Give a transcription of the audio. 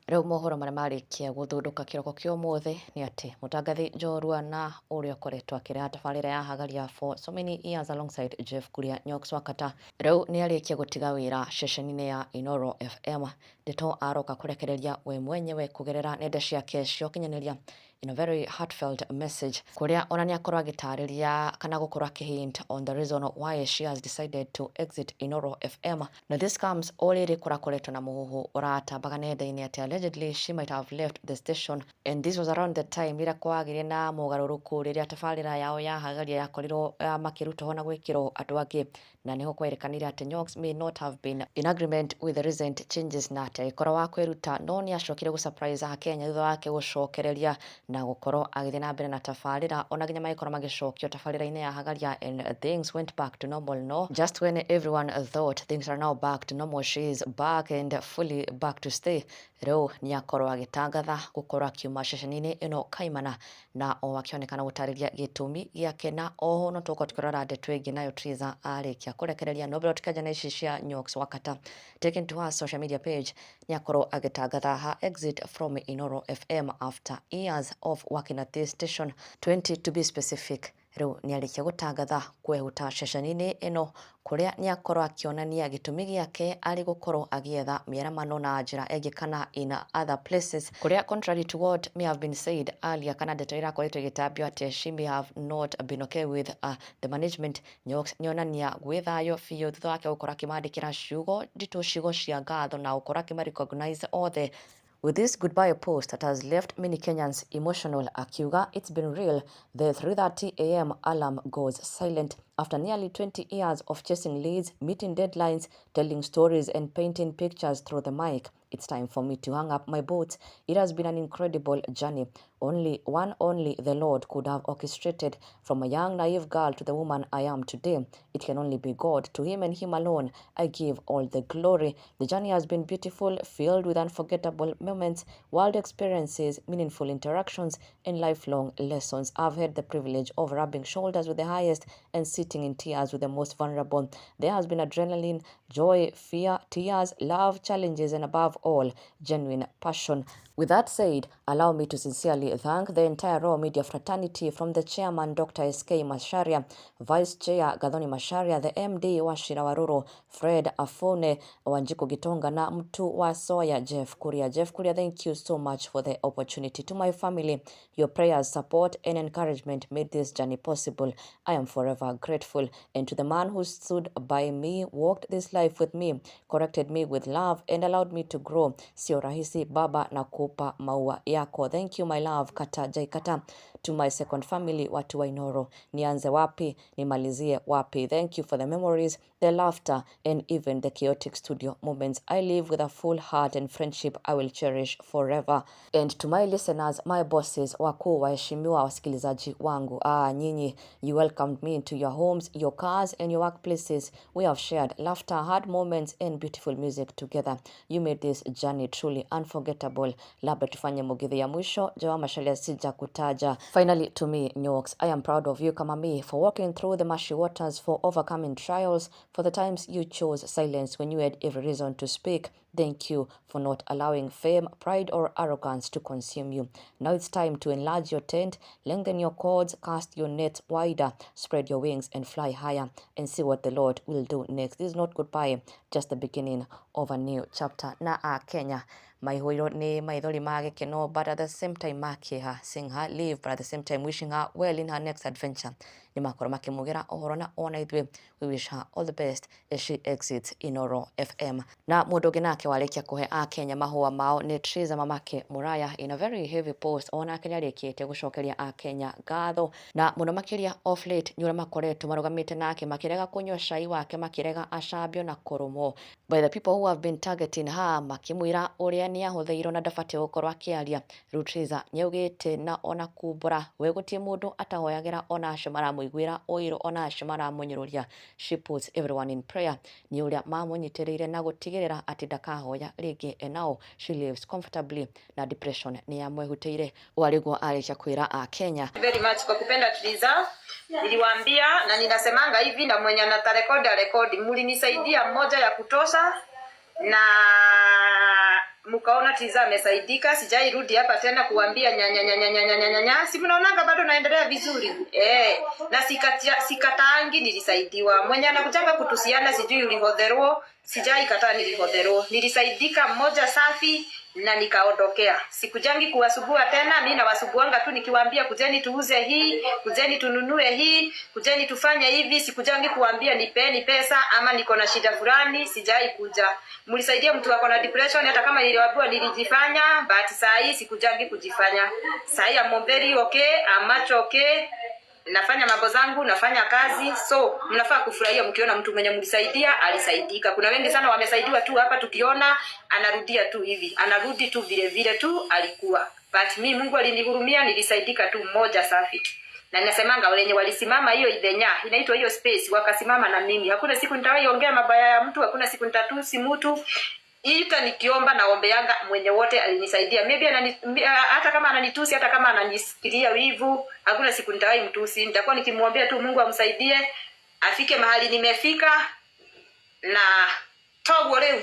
Rĩu mohoro marĩa marĩkia gũthundũka kĩroko kĩa ũmũthĩ nĩ atĩ mũtangathi njorua na ũrĩa ũkoretwo akĩreha tabarĩra ya Hagaria for so many years alongside Jeff Kuria Nyox Wakata rĩu nĩ arĩkia gũtiga wĩra ceceni-inĩ ya Inooro FM. Ndeto aroka kũrekereria we mwenyewe kũgerera nenda ciake cia ũkinyanĩria in a very heartfelt message kũrĩa ona nĩ akorwo agĩtarĩria kana gũkorwo akĩ hint on the reason why she has decided to exit Inooro FM. Na this comes o rĩrĩ kũrakoretwo na mũhuhu ũratambaga nenda-inĩ atĩ allegedly she might have left the station, and this was around the time rĩrĩa kwagĩire na mogarũrũku rĩrĩa tabarĩra yao ya Hagaria yakorirwo makĩrutwo ho na gwĩkĩrwo andũ angĩ, na nĩho kwerĩkanire atĩ Nyox may not have been in agreement with the recent changes na atĩ agĩkorwo wa kwĩruta, no nĩ acokire gũ surprise akenya thutha wake gũcokereria na gũkorwo agĩthiĩ na mbere na tabarĩra, ona nginya magĩkorwo magĩcokio tabarĩra-inĩ ya Hagaria and things went back to normal. No just when everyone thought things are now back to normal, she is back and fully back to stay. Rĩu nĩ akorwo agĩtangatha gũkorwo akiuma ceceni-inĩ ĩno kaimana, na o akĩonekana gũtarĩria gĩtũmi gĩake. Na oho no tũgũkorwo tũkĩrora ndeto ĩngĩ nayo Triza arĩkia kũrekereria. No mbere tũkĩanjia na ici cia Nyox Wakata, taken to her social media page, nĩ akorwo agĩtangatha her exit from Inooro FM after years of working at this station, 20 to be specific. Rĩu nĩ arĩkia gũtangatha kwehuta ceceni-inĩ ĩno, kũrĩa nĩ akorwo akĩonania gĩtũmi gĩake arĩ gũkorwo agĩetha mĩaramano na njĩra ĩngĩ kana in other places, kũrĩa contrary to what may have been said earlier kana ndeto irakoretwo ĩgĩtambio atĩ she may have not been okay with the management, Nyox nĩonania gwĩ thayũ biũ thutha wake gũkorwo akĩmandĩkĩra ciugo nditũ, ciugo cia ngatho, na gũkorwo akĩma recognize othe. With this goodbye post that has left many Kenyans emotional, akiuga, "It's been real. The 3:30 a.m. alarm goes silent. After nearly 20 years of chasing leads, meeting deadlines, telling stories and painting pictures through the mic, it's time for me to hang up my boots. It has been an incredible journey. Only one, only the Lord could have orchestrated from a young naive girl to the woman I am today. It can only be God. To him and him alone I give all the glory. The journey has been beautiful, filled with unforgettable moments, wild experiences, meaningful interactions, and lifelong lessons. I've had the privilege of rubbing shoulders with the highest and sitting in tears with the most vulnerable. There has been adrenaline, joy, fear, tears, love, challenges, and above all, genuine passion. With that said, allow me to sincerely thank the entire Raw Media fraternity, from the chairman, Dr. S.K. Macharia, Vice Chair Gathoni Macharia, the MD Wachira Waruru, Fred Afone, Wanjiku Gitonga na mtu wa Soya Jeff Kuria. Jeff Kuria, thank you so much for the opportunity. To my family, your prayers, support and encouragement made this journey possible. I am forever grateful. And to the man who stood by me, walked this life with me, corrected me with love and allowed me to grow. Sio rahisi baba, nakupa maua yako. Thank you, my love, kata jaikata. To my second family, watu wa Inooro, nianze wapi nimalizie wapi? Thank you for the memories, the laughter and even the chaotic studio moments. I live with a full heart and friendship I will cherish forever. And to my listeners, my bosses, wakuu, waheshimiwa wasikilizaji wangu, ah, nyinyi, you welcomed me into your homes, your cars and your workplaces. We have shared laughter, hard moments and beautiful music together. You made this journey truly unforgettable. Labda tufanye mugithi ya mwisho, Jawa Mashalia sija kutaja. Finally, to me, Nyox, I am proud of you kama me for walking through the mushy waters, for overcoming trials, for the times you chose silence when you had every reason to speak. Thank you for not allowing fame, pride or arrogance to consume you. Now it's time to enlarge your tent, lengthen your cords, cast your net wider, spread your wings and fly higher and see what the Lord will do next. This is not goodbye, just the beginning of a new chapter." Na a Kenya maihũirwo nĩ maithori ma gĩkeno, but at the same time ma kĩeha, seeing her leave, but at the same time wishing her well in her next adventure. Nĩ makorwo makĩmugĩra ũhoro, na ona ithuĩ we wish her all the best as she exits Inooro FM. Na mũndũ ũngĩ nake warĩkia kũhe akenya mahũa mao nĩ Triza Mamake Muraya in a very heavy post. Onake nĩ arĩkĩtie gũcokeria akenya ngatho, na mũno makĩria off late nĩ ũrĩa makoretwo marũgamĩte nake, makĩrega kũnyua cai wake, makĩrega acambio na kũrũmwo by the people who have been targeting her, makĩmwĩra ũrĩa nĩ ahũthĩirwo na ndabatiĩ gũkorwo akĩaria. Rĩu Triza nĩaugĩte na ona kumbũra we gũtirĩ mũndũ atahoyagĩra, ona acio maramũiguĩra ũiru, ona acio maramũnyũrũria. She puts everyone in prayer nĩ ũrĩa mamũnyitĩrĩire na gũtigĩrĩra atĩ ndakahoya rĩngĩ, and now she lives comfortably na depression nĩ yamwehutĩire. Ũũ arĩguo arĩkia kwĩra akenya. Very much kwa kupenda Triza. Niliwaambia na ninasemanga hivi, na mwenye anatarekodi arekodi, mlinisaidia moja ya kutosha na Mkaona Triza amesaidika, sijairudi hapa tena kuambia nyanya nyanya nyanya nyanya nyanya. Si mnaonanga bado naendelea vizuri eh, na sikataangi nilisaidiwa. Mwenye anakujanga kutusiana sijui ulihodherwo, sijai kataa nilihodherwo. Nilisaidika mmoja safi na nikaondokea. Sikujangi kuwasugua tena, mi nawasuguanga tu nikiwaambia kujeni tuuze hii, kujeni tununue hii, kujeni tufanye hivi. Sikujangi kuambia nipeni pesa ama niko na shida fulani, sijai kuja. Mlisaidia mtu ako na depression, hata kama niliwaambiwa nilijifanya, but saa hii sikujangi kujifanya. Saa hii I'm very okay, I'm much okay, nafanya mambo zangu, nafanya kazi, so mnafaa kufurahia mkiona mtu mwenye mlisaidia alisaidika. Kuna wengi sana wamesaidiwa tu hapa, tukiona anarudia tu hivi, anarudi tu vile vile tu alikuwa. But mi Mungu alinihurumia, nilisaidika tu mmoja safi. Na ninasemanga wenye walisimama hiyo ithenya inaitwa hiyo space, wakasimama na mimi. Hakuna siku nitawahi ongea mabaya ya mtu, hakuna siku nitatusi mtu ita nikiomba naombeanga mwenye wote alinisaidia. Maybe hata kama ananitusi, hata kama ananisikilia wivu, hakuna siku nitawahi mtusi. Nitakuwa nikimwombea tu Mungu amsaidie afike mahali nimefika na toguo riu.